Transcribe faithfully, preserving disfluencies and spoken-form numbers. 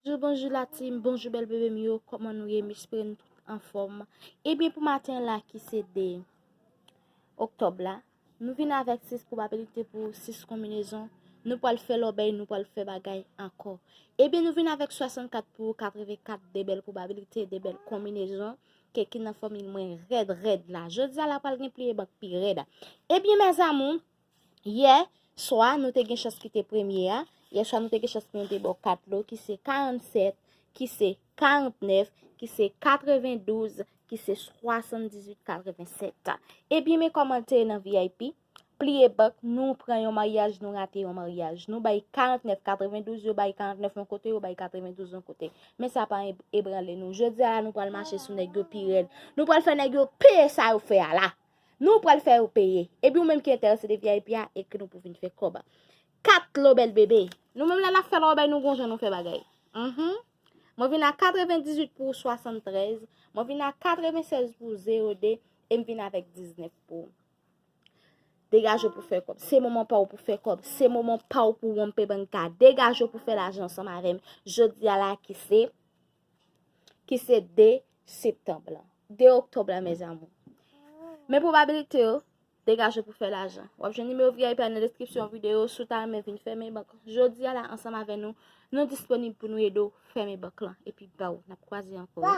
Bonjou, bonjou la team, bonjou bèl bebe m yo, kòman nou ye? M espere nou tout anfòm. Ebyen pou maten la ki se de oktòb la, nou vin avèk sis pwobabilite pou sis konbinezon. Nou pral fè lòbèy, nou pral fè bagay ankò. Ebyen nou vin avèk swasannkat pou katrevenkat, de bèl pwobabilite, de bèl konbinezon ke ki nan fòmil mwen rèd rèd la. Jodi a la pral gen pliye bank pi rèd. Ebyen mes amours, yè swa nou te gen chans ki te premye a. Yè swa nou te gen chans pou nou te ba w kat lo ki se karannsèt, ki se karantnèf, ki se katrevendouz, ki se swasanndizuit katrevennsèt. Ebyen men kòman l te ye nan V I P. Pliye bank, nou pran yon maryaj, nou rate yon maryaj. Nou bay karantnèf katrevendouz, yo bay karantnèf yon kote, yo bay katrevendouz yon kote. Men sa pa ebranle nou. Jodi a la nou pral mache sou nèg yo pi rèd. Nou pral fè nèg yo peye sa yo fè a la. Nou pral fè yo peye. Epi ou menm ki enterese de V I P a, ekri nou pou vin fè kòb. Kat lo bèl bebe. Nou menm lè n ap fè lòbèy, nou gon jan nou fè bagay. Mhm. Mwen vin a katrevendizuit pou swasanntrèz. Mwen vin a katrevensèz pou zewo de. E m vin avèk diznèf pou ou. Degaje w pou fè kòb. Se moman pa w pou fè kòb. Se moman pa w pou wonpe bank la. Degaje w pou fè lajan ansanm avè m. Jodi a la ki se, ki se de septanm la. De oktòb la, mes amours. Men pwobabilite yo, degaje w pou fè lajan. W ap jwenn nimewo V I P a nan deskripsyon videyo, si w ta renmen vin fèmen bank. Jodi a la, ansanm avè nou, nou disponib pou nou ede w fèmen bank lan. Epi ba w, n ap kwaze ankò wi.